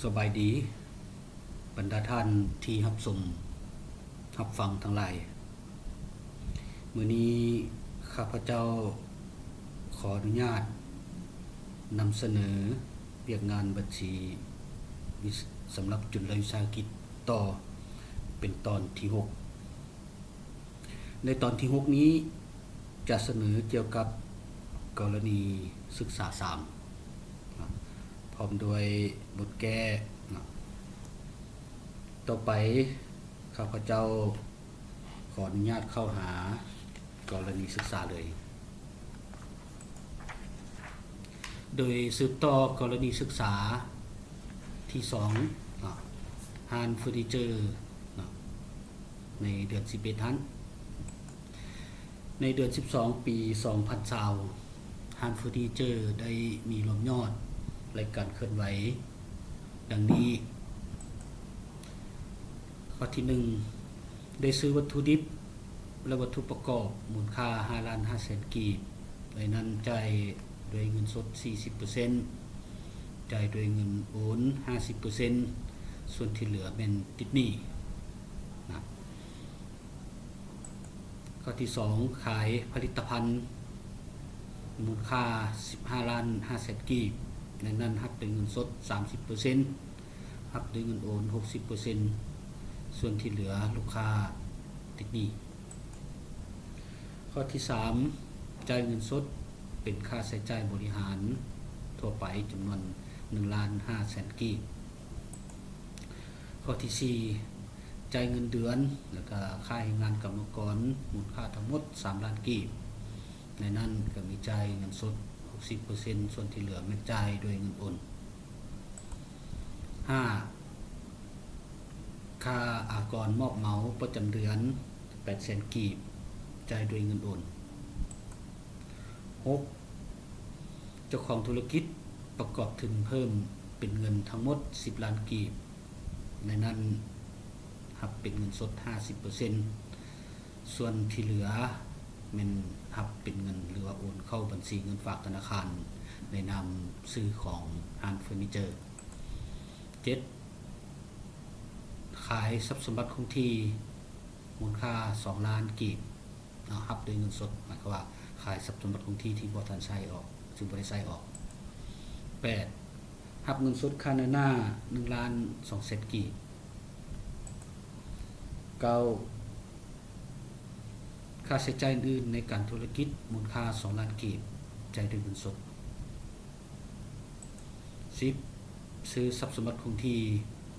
ສະບາຍດີ ບັນດາທ່ານທີ່ຮັບຊົມຮັບຟັງທັງຫຼາຍ. ມື້ນີ້ຂ້າພະເຈົ້າຂໍອະນຸຍາດນຳສະເໜີວຽກງານບັນຊີວິ ສຳລັບຈຸນລະວິສາຫະກິດຕໍ່ ເປັນຕອນທີຫົກ. ໃນຕອນທີຫົກນີ້ຈະສະເໜີກ່ຽວກັບກໍລະນີສຶກສາສາມ ນະ ພ້ອມດ້ວຍບົດແກ້ ນະ. ຕໍ່ໄປ ຂ້າພະເຈົ້າຂໍອະນຸຍາດເຂົ້າຫາກໍລະນີສຶກສາເລີຍ. ໂດຍສືບຕໍ່ກໍລະນີສຶກສາທີສອງ ເນາະ ຮ້ານເຟີນີເຈີ ເນາະ ໃນເດືອນສິບເອັດຫັ້ນ. ໃນເດືອນສິບສອງ ປີສອງພັນຊາວ ຮ້ານເຟີນີເຈີໄດ້ມີລວມຍອດ ແລະ ການເຄື່ອນໄຫວດັ່ງນີ້. ຂໍ້ທີໜຶ່ງ ໄດ້ຊື້ວັດຖຸດິບ ແລະ ວັດຖຸປະກອບມູນຄ່າຫ້າລ້ານຫ້າແສນກີບ, ໃນນັ້ນຈ່າຍດ້ວຍເງິນສົດສີ່ສິບເປີເຊັນ, ຈ່າຍດ້ວຍເງິນໂອນຫ້າສິບເປີເຊັນ, ສ່ວນທີ່ເຫຼືອແມ່ນຕິດໜີ້ນະ. ຂໍ້ທີສອງ ຂາຍຜະລິດຕະພັນມູນຄ່າສິບຫ້າລ້ານຫ້າແສນກີບ, ໃນນັ້ນຮັບດ້ວຍເງິນສົດສາມສິບເປີເຊັນ, ຮັບດ້ວຍເງິນໂອນຫົກສິບເປີເຊັນ, ສ່ວນທີ່ເຫຼືອລູກຄ້າຕິດໜີ້. ຂໍ້ທີສາມ ຈ່າຍເງິນສົດເປັນຄ່າໃຊ້ຈ່າຍບໍລິຫານທົ່ວໄປ ຈຳນວນໜຶ່ງລ້ານຫ້າແສນກີບ. ຂໍ້ທີສີ່ ຈ່າຍເງິນເດືອນ ແລ້ວກະຄ່າແຮງງານກຳມະກອນ ມູນຄ່າທັງໝົດສາມລ້ານກີບ, ໃນນັ້ນກະມີຈ່າຍເງິນສົດຫົກສິບເປີເຊັນ, ສ່ວນທີ່ເຫຼືອແມ່ນຈ່າຍດ້ວຍເງິນໂອນ. ຫ້າ ຄ່າອາກອນມອບເໝົາປະຈຳເດືອນແປດແສນກີບ, ຈ່າຍດ້ວຍເງິນໂອນ. ຫົກ ເຈົ້າຂອງທຸລະກິດປະກອບທຶນເພີ່ມເປັນເງິນທັງໝົດສິບລ້ານກີບ, ໃນນັ້ນຮັບເປັນເງິນສົດຫ້າສິບເປີເຊັນ, ສ່ວນທີ່ເຫຼືອແມ່ນຮັບເປັນເງິນ ຫຼືວ່າໂອນເຂົ້າບັນຊີເງິນຝາກທະນາຄານ ໃນນາມຊື່ຂອງຮ້ານເຟີນີເຈີ. ເຈັດ ຂາຍຊັບສົມບັດຄົງທີ່ມູນຄ່າສອງລ້ານກີບ, ເນາະ ຮັບດ້ວຍເງິນສົດ ໝາຍຄວາມວ່າຂາຍຊັບສົມບັດຄົງທີ່ທີ່ບໍ່ທັນໃຊ້ອອກ ຊຶ່ງບໍ່ໄດ້ໃຊ້ອອກ. ແປດ ຮັບເງິນສົດຄ່າເນື້ອໜ້າໜຶ່ງລ້ານສອງແສນກີບ. ເກົ້າ ຄ່າໃຊ້ຈ່າຍອື່ນໆໃນການທຸລະກິດ ມູນຄ່າສອງລ້ານກີບ, ຈ່າຍດ້ວຍເງິນສົດ. ສິບ ຊື້ຊັບສົມບັດຄົງທີ່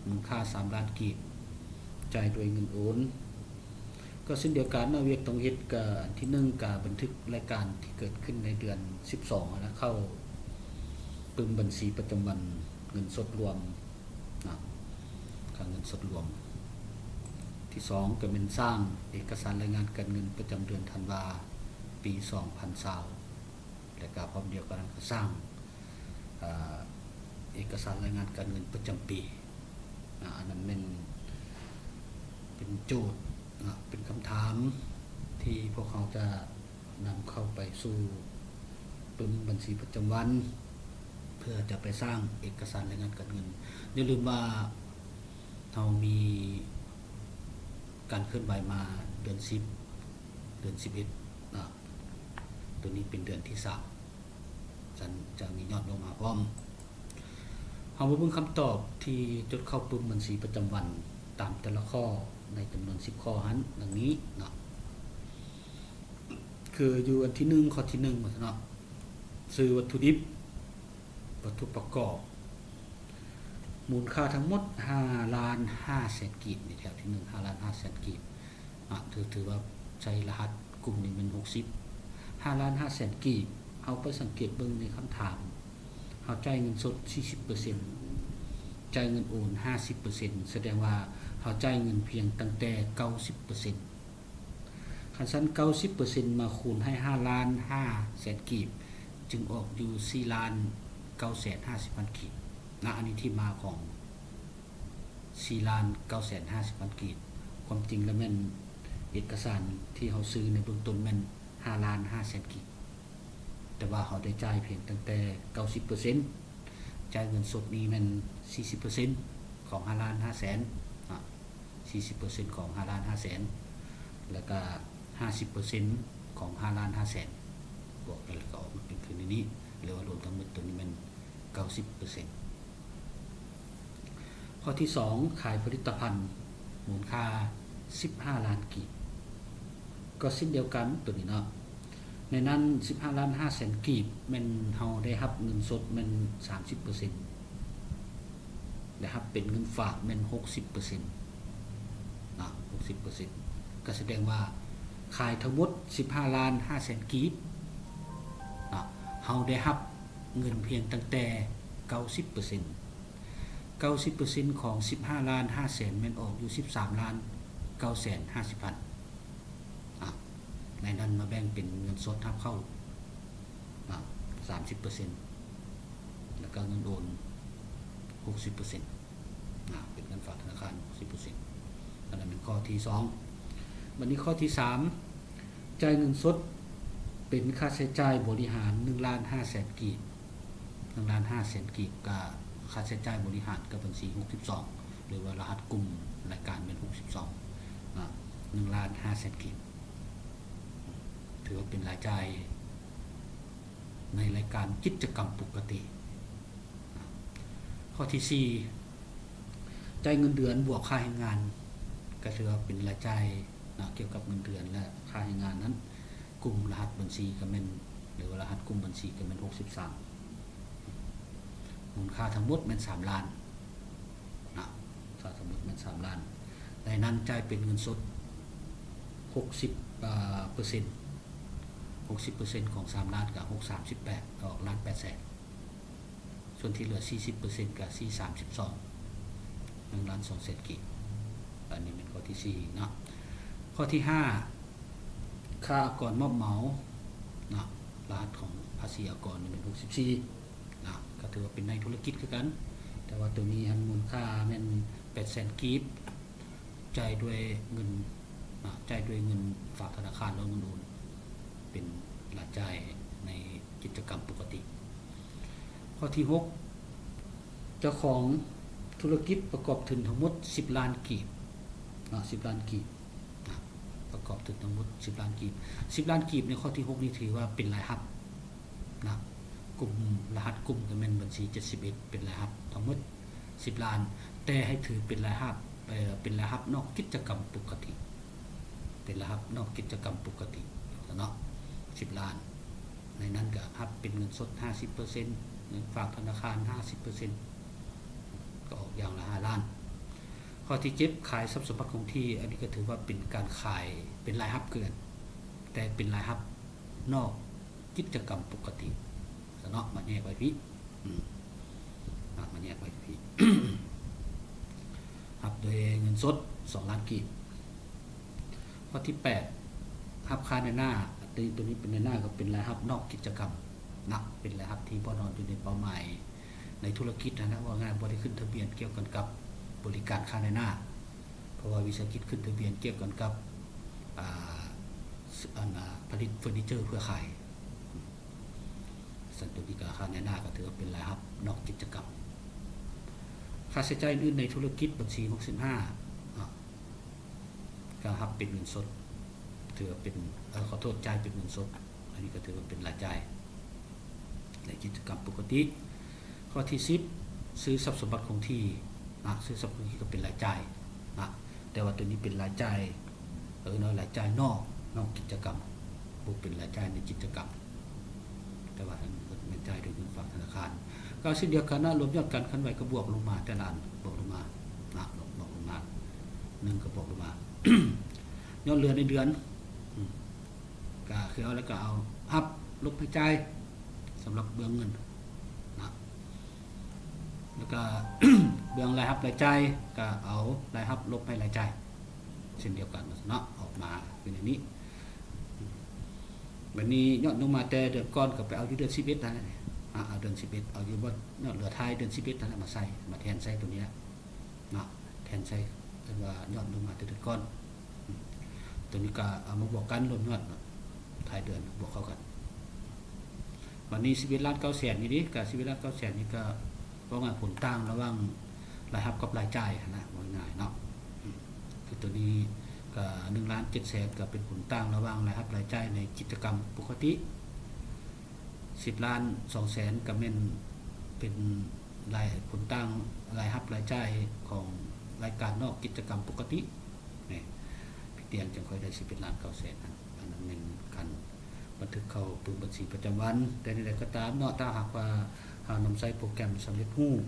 ມູນຄ່າສາມລ້ານກີບ, ຈ່າຍດ້ວຍເງິນໂອນ. ກໍເຊັ່ນດຽວກັນເນາະ, ວຽກຕ້ອງເຮັດ ກະອັນທີໜຶ່ງ ກະບັນທຶກລາຍການທີ່ເກີດຂຶ້ນໃນເດືອນສິບສອງຫັ້ນນະ ເຂົ້າປຶ້ມບັນຊີປະຈຳວັນເງິນສົດລວມນະ, ຄ່າເງິນສົດລວມ. ທີສອງ ກະແມ່ນສ້າງເອກະສານລາຍງານການເງິນປະຈຳເດືອນທັນວາ ປີສອງພັນຊາວ ແລະກະພ້ອມດຽວກັນນັ້ນກະສ້າງ ເອີ ເອກະສານລາຍງານການເງິນປະຈຳປີນະ. ອັນນັ້ນແມ່ນເປັນໂຈດນະ, ເປັນຄຳຖາມທີ່ພວກເຮົາຈະນຳເຂົ້າໄປສູ່ປຶ້ມບັນຊີປະຈຳວັນ ເພື່ອຈະໄປສ້າງເອກະສານລາຍງານການເງິນ. ຢ່າລືມວ່າເຮົາມີການເຄື່ອນໄຫວມາເດືອນສິບ ເດືອນສິບເອັດນະ, ໂຕນີ້ເປັນເດືອນທີສາມ ຊັ້ນຈະມີຍອດລົງມາພ້ອມ. ເຮົາມາເບິ່ງຄຳຕອບທີ່ຈົດເຂົ້າປຶ້ມບັນຊີປະຈຳວັນຕາມແຕ່ລະຂໍ້ໃນຈຳນວນສິບຂໍ້ຫັ້ນ ດັ່ງນີ້ເນາະ. ຄືຢູ່ອັນທີໜຶ່ງ ຂໍ້ທີໜຶ່ງວ່າຊັ້ນເນາະ, ຊື້ວັດຖຸດິບ ວັດຖຸປະກອບ ມູນຄ່າທັງໝົດຫ້າລ້ານຫ້າແສນກີບ, ໃນແຖວທີໜຶ່ງ ຫ້າລ້ານຫ້າແສນກີບ. ອາ ຖື ຖືວ່າໃຊ້ລະຫັດກຸ່ມນີ້ແມ່ນຫົກສິບ ຫ້າລ້ານຫ້າແສນກີບ. ເຮົາໄປສັງເກດເບິ່ງໃນຄຳຖາມ, ເຮົາຈ່າຍເງິນສົດສີ່ສິບເປີເຊັນ, ຈ່າຍເງິນໂອນຫ້າສິບເປີເຊັນ, ສະແດງວ່າເຮົາຈ່າຍເງິນພຽງຕັ້ງແຕ່ເກົ້າສິບເປີເຊັນ. ຄັນຊັ້ນເກົ້າສິບເປີເຊັນມາຄູນໃຫ້ຫ້າລ້ານຫ້າແສນກີບ ຈຶ່ງອອກຢູ່ສີ່ລ້ານເກົ້າແສນຫ້າສິບພັນກີບນະ. ອັນນີ້ທີ່ມາຂອງສີ່ລ້ານເກົ້າແສນຫ້າສິບພັນກີບ. ຄວາມຈິງແລ້ວແມ່ນເອກະສານທີ່ເຮົາຊື້ໃນເບື້ອງຕົ້ນແມ່ນຫ້າລ້ານຫ້າແສນກີບ, ແຕ່ວ່າເຮົາໄດ້ຈ່າຍພຽງຕັ້ງແຕ່ເກົ້າສິບເປີເຊັນ, ຈ່າຍເງິນສົດນີ້ແມ່ນສີ່ສິບເປີເຊັນຂອງຫ້າລ້ານຫ້າແສນເນາະ, ສີ່ສິບເປີເຊັນຂອງຫ້າລ້ານຫ້າແສນ ແລ້ວກະຫ້າສິບເປີເຊັນຂອງຫ້າລ້ານຫ້າແສນ ບວກກັນແລ້ວກໍອອກມາເປັນຄືນໃນນີ້ ຫຼືວ່າລວມທັງໝົດໂຕນີ້ແມ່ນເກົ້າສິບເປີເຊັນ. ຂໍ້ທີສອງ ຂາຍຜະລິດຕະພັນມູນຄ່າສິບຫ້າລ້ານກີບ ກໍເຊັ່ນດຽວກັນໂຕນີ້ເນາະ. ໃນນັ້ນສິບຫ້າລ້ານຫ້າແສນກີບ ແມ່ນເຮົາໄດ້ຮັບເງິນສົດແມ່ນສາມສິບເປີເຊັນ ໄດ້ຮັບເປັນເງິນຝາກແມ່ນຫົກສິບເປີເຊັນນະ ຫົກສິບເປີເຊັນ ກໍສະແດງວ່າຂາຍທັງໝົດສິບຫ້າລ້ານຫ້າແສນກີບນະ ເຮົາໄດ້ຮັບເງິນພຽງຕັ້ງແຕ່ເກົ້າສິບເປີເຊັນ ເກົ້າສິບເປີເຊັນຂອງສິບຫ້າລ້ານຫ້າແສນ ແມ່ນອອກຢູ່ສິບສາມລ້ານເກົ້າແສນຫ້າສິບພັນ ອາ ໃນນັ້ນມາແບ່ງເປັນເງິນສົດຮັບເຂົ້າ ອາ ສາມສິບເປີເຊັນ ແລ້ວກໍເງິນໂອນຫົກສິບເປີເຊັນ ອາ ເປັນເງິນຝາກທະນາຄານຫົກສິບເປີເຊັນ. ອັນນັ້ນແມ່ນຂໍ້ທີສອງ. ບັດນີ້ຂໍ້ທີສາມ ຈ່າຍເງິນສົດເປັນຄ່າໃຊ້ຈ່າຍບໍລິຫານໜຶ່ງລ້ານຫ້າແສນກີບ ໜຶ່ງລ້ານຫ້າແສນກີບ ກະຄ່າໃຊ້ຈ່າຍບໍລິຫານກັບບັນຊີຫົກສິບສອງ ຫຼືວ່າລະຫັດກຸ່ມລາຍການແມ່ນຫົກສິບສອງ ອາ ໜຶ່ງລ້ານຫ້າແສນກີບ ຖືວ່າເປັນລາຍຈ່າຍໃນລາຍການກິດຈະກຳປົກກະຕິ. ຂໍ້ທີສີ່ ຈ່າຍເງິນເດືອນບວກຄ່າແຮງງານ ກໍຖືວ່າເປັນລາຍຈ່າຍເນາະ ກ່ຽວກັບເງິນເດືອນ ແລະ ຄ່າແຮງງານນັ້ນ ກຸ່ມລະຫັດບັນຊີກໍແມ່ນ ຫຼືວ່າລະຫັດກຸ່ມບັນຊີກໍແມ່ນຫົກສິບສາມ ມູນຄ່າທັງໝົດແມ່ນສາມລ້ານນະ ຄ່າທັງໝົດແມ່ນສາມລ້ານ ໃນນັ້ນຈ່າຍເປັນເງິນສົດຫົກສິບ ເອີ ເປີເຊັນ ຫົກສິບເປີເຊັນຂອງສາມລ້ານ ກໍຫົກສາມສິບແປດ ອອກລ້ານແປດແສນ ສ່ວນທີ່ເຫຼືອສີ່ສິບເປີເຊັນກໍສີ່ສາມສິບສອງ ໜຶ່ງລ້ານສອງແສນກີບ. ອັນນີ້ແມ່ນຂໍ້ທີສີ່ເນາະ. ຂໍ້ທີຫ້າ ຄ່າອາກອນມອບເໝົາເນາະ ລະຫັດຂອງພາສີອາກອນນີ້ແມ່ນຫົກສິບສີ່ເນາະ ກໍຖືວ່າເປັນນາຍທຸລະກິດຄືກັນ ແຕ່ວ່າໂຕນີ້ຫັ້ນມູນຄ່າແມ່ນແປດແສນກີບ ຈ່າຍດ້ວຍເງິນ ອ່າ ຈ່າຍດ້ວຍເງິນຝາກທະນາຄານ ຫຼືເງິນໂອນ ເປັນລາຍຈ່າຍໃນກິດຈະກຳປົກກະຕິ. ຂໍ້ທີຫົກ ເຈົ້າຂອງທຸລະກິດປະກອບທຶນທັງໝົດສິບລ້ານກີບເນາະ ສິບລ້ານກີບ ປະກອບທຶນທັງໝົດສິບລ້ານກີບ ສິບລ້ານກີບໃນຂໍ້ທີຫົກນີ້ຖືວ່າເປັນລາຍຮັບນະ ກຸ່ມ ລະຫັດກຸ່ມກໍແມ່ນບັນຊີເຈັດສິບເອັດ ເປັນລາຍຮັບທັງໝົດສິບລ້ານ ແຕ່ໃຫ້ຖືເປັນລາຍຮັບ ເປັນລາຍຮັບນອກກິດຈະກຳປົກກະຕິ ເປັນລາຍຮັບນອກກິດຈະກຳປົກກະຕິເນາະ ສິບລ້ານ ໃນນັ້ນກໍຮັບເປັນເງິນສົດຫ້າສິບເປີເຊັນ ເງິນຝາກທະນາຄານຫ້າສິບເປີເຊັນ ກໍອອກຢ່າງລະຫ້າລ້ານ. ຂໍ້ທີເຈັດ ຂາຍຊັບສົມບັດຄົງທີ່ ອັນນີ້ກໍຖືວ່າເປັນການຂາຍ ເປັນລາຍຮັບຄືກັນ ແຕ່ເປັນລາຍຮັບນອກກິດຈະກຳປົກກະຕິ ຊະເນາະ ມາແຍກໄວ້ພີ້ ອາ ມາແຍກໄວ້ພີ້ ຮັບໂດຍເງິນສົດສອງລ້ານກີບ. ຂໍ້ທີແປດ ຮັບຄ່ານາຍໜ້າ ໂຕນີ້ເປັນນາຍໜ້າ ກໍເປັນລາຍຮັບນອກກິດຈະກຳນະ ເປັນລາຍຮັບທີ່ບໍ່ນອນຢູ່ໃນເປົ້າໝາຍໃນທຸລະກິດຫັ້ນນະ ເວົ້າງ່າຍ ບໍ່ໄດ້ຂຶ້ນທະບຽນກ່ຽວກັນກັບບໍລິການຄ່ານາຍໜ້າ ເພາະວ່າວິສາຫະກິດຂຶ້ນທະບຽນກ່ຽວກັນກັບ ອ່າ ອັນ ອ່າ ຜະລິດເຟີນີເຈີເພື່ອຂາຍ. ຊັ້ນໂຕນີ້ກໍຄ່ານາຍໜ້າກໍຖືວ່າເປັນລາຍຮັບນອກກິດຈະກຳ. ຄ່າໃຊ້ຈ່າຍອື່ນໆໃນທຸລະກິດ ບັນຊີຫົກສິບຫ້າເນາະ ກໍຮັບເປັນເງິນສົດ ຖືວ່າເປັນ ເອີ ຂໍໂທດ ຈ່າຍເປັນເງິນສົດ ອັນນີ້ກໍຖືວ່າເປັນລາຍຈ່າຍໃນກິດຈະກຳປົກກະຕິ. ຂໍ້ທີສິບ ຊື້ຊັບສົມບັດຄົງທີ່ນະ ຊື້ຊັບສົມບັດຄົງທີ່ກໍເປັນລາຍຈ່າຍນະ ແຕ່ວ່າໂຕນີ້ເປັນລາຍຈ່າຍ ເອີ ເນາະ ລາຍຈ່າຍນອກ ນອກກິດຈະກຳ ບໍ່ເປັນລາຍຈ່າຍໃນກິດຈະກຳ ແຕ່ວ່າແມ່ນຈ່າຍໂດຍເງິນຝາກທະນາຄານ ກໍເຊັ່ນດຽວກັນນະ ລວມຍອດກັນ ຄັນໄຫວກໍບວກລົງມາແຕ່ລະອັນ ບວກລົງມານະ ບວກລົງມາ ໜຶ່ງກໍບວກລົງມາ ຍອດເຫຼືອໃນເດືອນ ອືມ ກໍຄືເອົາ ແລ້ວກໍເອົາຮັບລົບໃຫ້ຈ່າຍ ສຳລັບເບື້ອງເງິນນະ ແລ້ວກໍເບື້ອງລາຍຮັບລາຍຈ່າຍ ກໍເອົາລາຍຮັບລົບໃຫ້ລາຍຈ່າຍ ເຊັ່ນດຽວກັນເນາະ ອອກມາຄືໃນນີ້. ບັດນີ້ຍອດລົງມາແຕ່ເດືອນກ່ອນ ກໍໄປເອົາຢູ່ເດືອນສິບເອັດຫັ້ນແຫຼະ ອາ ເອົາເດືອນສິບເອັດ ເອົາຢູ່ບ່ອນຍອດເຫຼືອທ້າຍເດືອນສິບເອັດຫັ້ນແຫຼະ ມາໃສ່ ມາແທນໃສ່ໂຕນີ້ແຫຼະເນາະ ແທນໃສ່ ເອີ້ນວ່າຍອດລົງມາແຕ່ເດືອນກ່ອນ. ອືມ ໂຕນີ້ກໍເອົາມາບວກກັນລວມຍອດເນາະ ທ້າຍເດືອນບວກເຂົ້າກັນ. ບັດນີ້ສິບເອັດລ້ານເກົ້າແສນນີ້ເດ້ ກໍສິບເອັດລ້ານເກົ້າແສນນີ້ກໍ ເວົ້າງ່າຍ ຜົນຕ່າງລະຫວ່າງລາຍຮັບກັບລາຍຈ່າຍຫັ້ນນະ ເວົ້າງ່າຍເນາະ. ຄືໂຕນີ້ກະໜຶ່ງລ້ານເຈັດແສນ ກະເປັນຜົນຕ່າງລະຫວ່າງລາຍຮັບລາຍຈ່າຍໃນກິດຈະກຳປົກກະຕິ, ສິບລ້ານສອງແສນ ກະແມ່ນເປັນລາຍ ຜົນຕ່າງລາຍຮັບລາຍຈ່າຍຂອງລາຍການນອກກິດຈະກຳປົກກະຕິ. ແມ່ນ ພິກຕຽງຈັ່ງຄ່ອຍໄດ້ສິບເອັດລ້ານເກົ້າແສນຫັ້ນ. ອັນນັ້ນແມ່ນຄັນບັນທຶກເຂົ້າປຶ້ມບັນຊີປະຈຳວັນ. ແຕ່ແນວໃດກໍຕາມເນາະ ຖ້າຫາກວ່າເຮົານຳໃຊ້ໂປຣແກຣມສຳເລັດຮູບ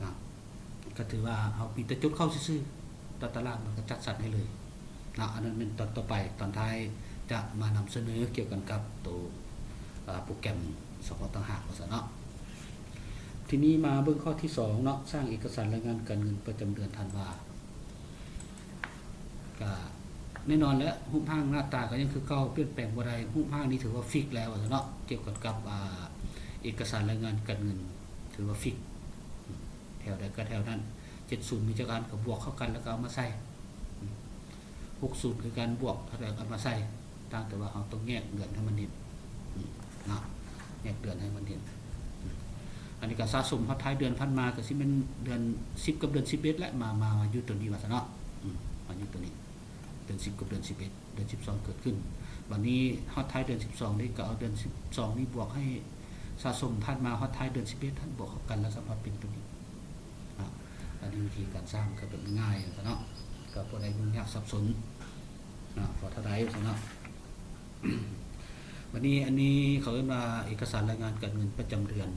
ນະ ກໍຖືວ່າເຮົາມີແຕ່ຈົດເຂົ້າຊື່ໆ ຕາຕະລາງມັນກໍຈັດສັນໃຫ້ເລີຍນະ. ອັນນັ້ນແມ່ນຕອນຕໍ່ໄປ ຕອນທ້າຍຈະມານຳສະເໜີກ່ຽວກັນກັບໂຕ ອາ ໂປຣແກຣມສະເພາະຕ່າງຫາກວ່າຊັ້ນເນາະ. ທີນີ້ມາເບິ່ງຂໍ້ທີສອງເນາະ ສ້າງເອກະສານລາຍງານການເງິນປະຈຳເດືອນທັນວາ. ກະແນ່ນອນແຫຼະ ຮູບຮ່າງໜ້າຕາກໍຍັງຄືເກົ່າ ປ່ຽນແປງບໍ່ໄດ້. ຮູບຮ່າງນີ້ຖືວ່າຟິກແລ້ວວ່າຊັ້ນເນາະ ກ່ຽວກັນກັບ ອາ ເອກະສານລາຍງານການເງິນ ຖືວ່າຟິກ ແຖວໃດກໍແຖວນັ້ນ. ເຈັດສູນມີຈັກອັນກໍບວກເຂົ້າກັນ ແລ້ວກໍເອົາມາໃສ່. ຫົກສູນຄືກັນ ບວກເທົ່າໃດກໍເອົາມາໃສ່ ຕ່າງແຕ່ວ່າເຮົາຕ້ອງແຍກເດືອນໃຫ້ມັນເຫັນ ອືມ ເນາະ ແຍກເດືອນໃຫ້ມັນເຫັນ. ອືມ ອັນນີ້ກໍສະສົມຮອດທ້າຍເດືອນຜ່ານມາ ກໍຊິແມ່ນເດືອນສິບກັບເດືອນສິບເອັດແຫຼະ ມາ ມາ ມາຢູ່ຕົວນີ້ວ່າຊັ້ນເນາະ. ອືມ ມາຢູ່ຕົວນີ້ ເດືອນສິບກັບເດືອນສິບເອັດ ເດືອນສິບສອງເກີດຂຶ້ນ. ບັດນີ້ຮອດທ້າຍເດືອນສິບສອງນີ້ ກໍເອົາເດືອນສິບສອງນີ້ບວກໃຫ້ ສະສົມຜ່ານມາຮອດທ້າຍເດືອນສິບເອັດຫັ້ນ ບວກເຂົ້າກັນແລ້ວສາມາດເປັນຕົວນີ້. ອາ ອັນນີ້ວິທີການສ້າງກໍແບບງ່າຍໆ ຊັ້ນເນາະ ກໍບໍ່ໄດ້ຫຍຸ້ງຍາກສັບສົນ ອາ ພໍເທົ່າໃດຊັ້ນເນາະ. ບັດນີ້ອັນນີ້ເຂົາເອີ້ນວ່າເອກະສານລາຍງານການເງິນປະຈຳເດືອນ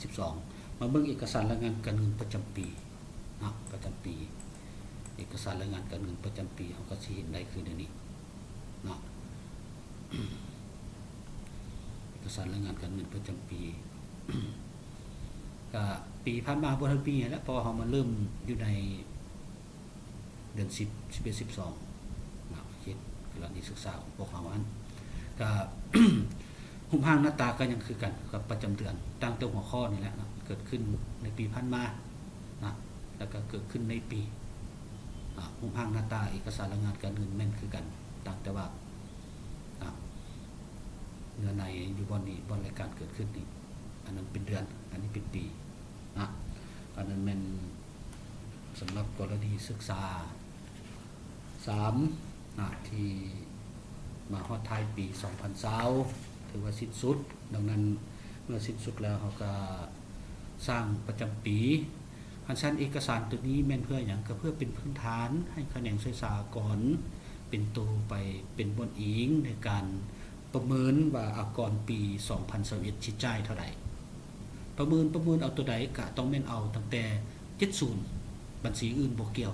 ສິບສອງ. ມາເບິ່ງເອກະສານລາຍງານການເງິນປະຈຳປີເນາະ ປະຈຳປີ. ເອກະສານລາຍງານການເງິນປະຈຳປີ ເຮົາກໍຊິເຫັນໄດ້ຄືແນວນີ້ເນາະ. ເອກະສານລາຍງານການເງິນປະຈຳປີ ກະປີຜ່ານມາບໍ່ທັນມີຫັ້ນແຫຼະ ເພາະວ່າເຮົາມາເລີ່ມຢູ່ໃນເດືອນສິບ ສິບເອັດ ສິບສອງເນາະ ເຂດກໍລະນີສຶກສາຂອງພວກເຮົາຫັ້ນ. ກະ ຮູບຮ່າງໜ້າຕາກໍຍັງຄືກັນກັບປະຈຳເດືອນ ຕັ້ງແຕ່ຫົວຂໍ້ນີ້ແຫຼະເນາະ ເກີດຂຶ້ນໃນປີຜ່ານມາເນາະ ແລ້ວກໍເກີດຂຶ້ນໃນປີ ອາ ຮູບຮ່າງໜ້າຕາເອກະສານລາຍງານການເງິນແມ່ນຄືກັນ ຕ່າງແຕ່ວ່າ ອາ ເນື້ອໃນຢູ່ບ່ອນນີ້ ບ່ອນລາຍການເກີດຂຶ້ນນີ້ ອັນນັ້ນເປັນເດືອນ ອັນນີ້ເປັນປີນະ. ອັນນັ້ນແມ່ນສຳລັບກໍລະນີສຶກສາສາມນະ ທີ່ມາຮອດທ້າຍປີສອງພັນຊາວ ຖືວ່າສິ້ນສຸດ. ດັ່ງນັ້ນ ເມື່ອສິ້ນສຸດແລ້ວ ເຮົາກໍສ້າງປະຈຳປີ. ຄັນຊັ້ນເອກະສານໂຕນີ້ແມ່ນເພື່ອຫຍັງ? ກໍເພື່ອເປັນພື້ນຖານໃຫ້ຂະແໜງສ່ວຍສາອາກອນ ເປັນໂຕໄປເປັນບ່ອນອີງໃນການປະເມີນວ່າອາກອນປີສອງພັນຊາວເອັດຊິຈ່າຍເທົ່າໃດ. ປະເມີນ ປະເມີນເອົາໂຕໃດ? ກະຕ້ອງແມ່ນເອົາຕັ້ງແຕ່ເຈັດສູນ ບັນຊີອື່ນບໍ່ກ່ຽວ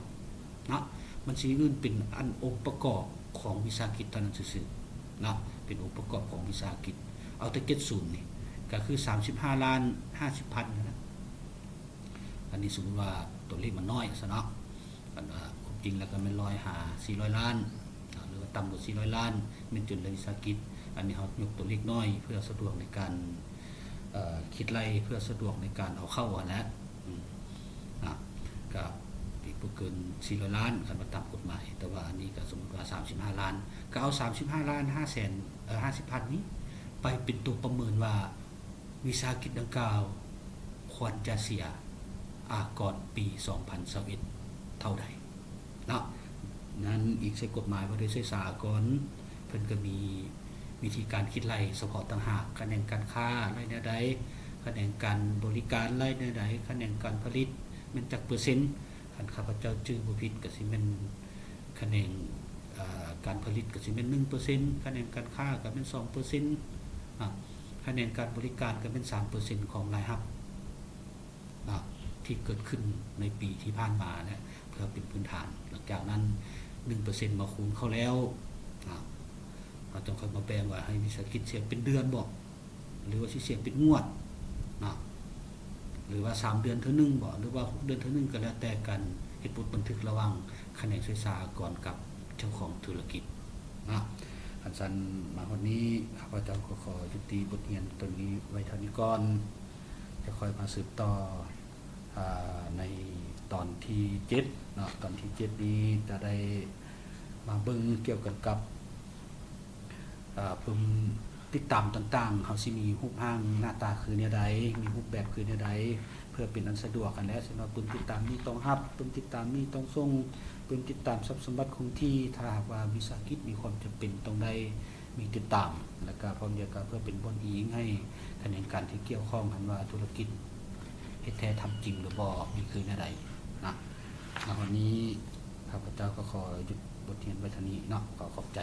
ເນາະ. ບັນຊີອື່ນເປັນອັນອົງປະກອບຂອງວິສາຫະກິດເທົ່ານັ້ນຊື່ໆເນາະ ເປັນອົງປະກອບຂອງວິສາຫະກິດ. ເອົາແຕ່ເຈັດສູນນີ້ ກະຄືສາມສິບຫ້າລ້ານຫ້າສິບພັນຫັ້ນນະ. ອັນນີ້ສົມມຸດວ່າຕົວເລກມັນນ້ອຍຊະເນາະ ອັນວ່າຄວາມຈິງແລ້ວກໍແມ່ນຮ້ອຍຫາສີ່ຮ້ອຍລ້ານ ຫຼືວ່າຕ່ຳກວ່າສີ່ຮ້ອຍລ້ານ ແມ່ນຈົນລະວິສາຫະກິດ. ອັນນີ້ເຮົາຍົກຕົວເລກນ້ອຍເພື່ອສະດວກໃນການ ເອີ ຄິດໄລ່ ເພື່ອສະດວກໃນການເອົາເຂົ້າຫັ້ນແຫຼະ ອືມ ນະ ກະອີກບໍ່ເກີນສີ່ຮ້ອຍລ້ານ ຄັນວ່າຕາມກົດໝາຍ. ແຕ່ວ່າອັນນີ້ກໍສົມມຸດວ່າສາມສິບຫ້າລ້ານ ກໍເອົາສາມສິບຫ້າລ້ານຫ້າແສນ ເອີ ຫ້າສິບພັນນີ້ ໄປເປັນຕົວປະເມີນວ່າ ວິສາຫະກິດດັ່ງກ່າວຄວນຈະເສຍອາກອນປີສອງພັນຊາວເອັດເທົ່າໃດເນາະ. ນັ້ນອີງໃສ່ກົດໝາຍວ່າດ້ວຍສ່ວຍສາອາກອນ ເພິ່ນກໍມີວິທີການຄິດໄລ່ສະເພາະຕ່າງຫາກ ຂະແໜງການຄ້າໄລ່ແນວໃດ, ຂະແໜງການບໍລິການໄລ່ແນວໃດ, ຂະແໜງການຜະລິດແມ່ນຈັກເປີເຊັນ. ຄັນຂ້າພະເຈົ້າຈື່ບໍ່ຜິດກໍຊິແມ່ນ ຂະແໜງ ເອີ ການຜະລິດກໍຊິແມ່ນໜຶ່ງເປີເຊັນ, ຂະແໜງການຄ້າກໍແມ່ນສອງເປີເຊັນ ອາ ຂະແໜງການບໍລິການກໍແມ່ນສາມເປີເຊັນຂອງລາຍຮັບ ອາ ທີ່ເກີດຂຶ້ນໃນປີທີ່ຜ່ານມາແຫຼະ ເພື່ອເປັນພື້ນຖານ. ຫຼັງຈາກນັ້ນໜຶ່ງເປີເຊັນມາຄູນເຂົ້າແລ້ວ ອາ ເຮົາຈັ່ງຄ່ອຍມາແບ່ງວ່າໃຫ້ວິສາຫະກິດເສຍເປັນເດືອນບໍ ຫຼືວ່າຊິເສຍເປັນງວດເນາະ ຫຼືວ່າສາມເດືອນເທື່ອໜຶ່ງບໍ ຫຼືວ່າຫົກເດືອນເທື່ອໜຶ່ງ ກໍແລ້ວແຕ່ການເຮັດບົດບັນທຶກລະຫວ່າງຂະແໜງສ່ວຍສາອາກອນກັບເຈົ້າຂອງທຸລະກິດເນາະ. ຄັນຊັ້ນມາຮອດນີ້ ຂ້າພະເຈົ້າກໍຂໍຍຸຕິບົດຮຽນຕົວນີ້ໄວ້ເທົ່ານີ້ກ່ອນ ຈະຄ່ອຍມາສືບຕໍ່ ອາ ໃນຕອນທີເຈັດເນາະ. ຕອນທີເຈັດນີ້ຈະໄດ້ມາເບິ່ງກ່ຽວກັນກັບ ອາ ປຶ້ມ ຕິດຕາມຕ່າງໆ ເຮົາຊິມີຮູບຮ່າງໜ້າຕາຄືແນວໃດ, ມີຮູບແບບຄືແນວໃດ, ເພື່ອເປັນອັນສະດວກຫັ້ນແຫຼະ. ສຳລັບປຶ້ມຕິດຕາມນີ້ຕ້ອງຮັບ, ປຶ້ມຕິດຕາມນີ້ຕ້ອງສົ່ງ, ປຶ້ມຕິດຕາມຊັບສົມບັດຄົງທີ່, ຖ້າຫາກວ່າວິສາຫະກິດມີຄວາມຈຳເປັນຕ້ອງໄດ້ມີຕິດຕາມ, ແລ້ວກະພ້ອມດຽວກັນເພື່ອເປັນບ່ອນອີງໃຫ້ຂະແໜງການທີ່ກ່ຽວຂ້ອງຫັ້ນວ່າທຸລະກິດເຮັດແທ້ທຳຈິງຫຼືບໍ່, ມີຄືແນວໃດນະ. ມາຮອດນີ້ ຂ້າພະເຈົ້າກໍຂໍຢຸດບົດຮຽນໄວ້ເທົ່ານີ້ເນາະ, ຂໍຂອບໃຈ.